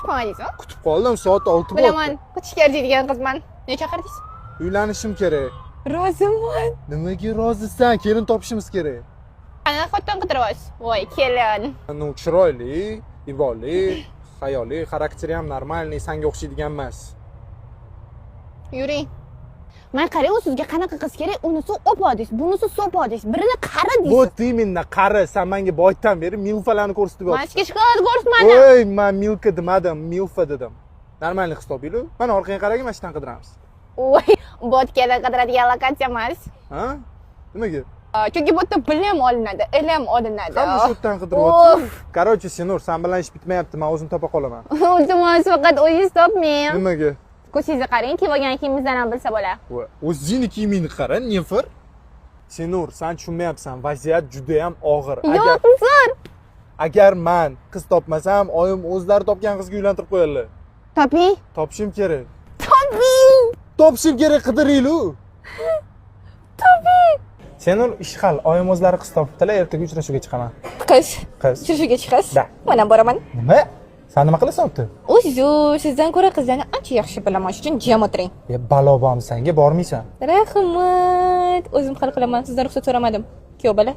Kutib qolmadingizmi? Kutib qoldim, soat 6 Bilaman, bo'ldi. Kutishga arziydigan qizman. Nega chaqirdingiz? Uylanishim kerak. Roziman. Nimaga rozisan? Kelin topishimiz kerak. Qanaqa xotin qidiryapsiz? Voy, kelin. Ну, chiroyli, iboli, hayoli, xarakteri ham нормальный, sanga o'xshaydigan emas. Yuring. Man qarang, sizga qanaqa qiz kerak? Unisi o'po deysiz, bunisi so'po deysiz, birini qari deysiz. Вот именно, qari, san menga boydan beri milfalarni ko'rsatib Man yotibsan. Sizga shokolad ko'rsatmadim. Voy, man milka demadim, milfa dedim. Нормальный qiz topinglar. Mana orqangga qaragin, mana shu yerdan qidiramiz. Voy, botkadan qidiradigan lokatsiya emas. Ha? Nimaga? Chunki bu yerda bilim olinadi, ilm olinadi. Hamma shu yerdan qidiryapti. Короче, Senur, san bilan ish bitmayapti, men o'zim topa qolaman. Iltimos, faqat o'zingiz topmang. Nimaga? Ko'zingizni qarang, kiyib olgan kiyimingizdan ham bilsa bo'ladi. Va o'zingni kiyimingni qara, nefir. Senur, san tushunmayapsan, vaziyat juda ham og'ir. Agar Yo'q, zo'r. agar man qiz topmasam, oyim o'zlari topgan qizga uylantirib qo'yadilar. Toping. Topishim kerak. Toping. Topishim kerak, qidiraylik. Toping. Senur, ish hal, oyim o'zlari qiz topibdilar, ertaga uchrashuvga chiqaman. Qiz. Qiz. Uchrashuvga chiqasiz? Да. Mana boraman. Nima? San nima qilasan u yerda? O'zi sizdan ko'ra qizlarni ancha yaxshi bilaman, shuning uchun jim o'tiring. E, balo bormi sanga, bormaysan? Rahmat. O'zim hal qilaman, sizdan ruxsat so'ramadim. Kuyov bola.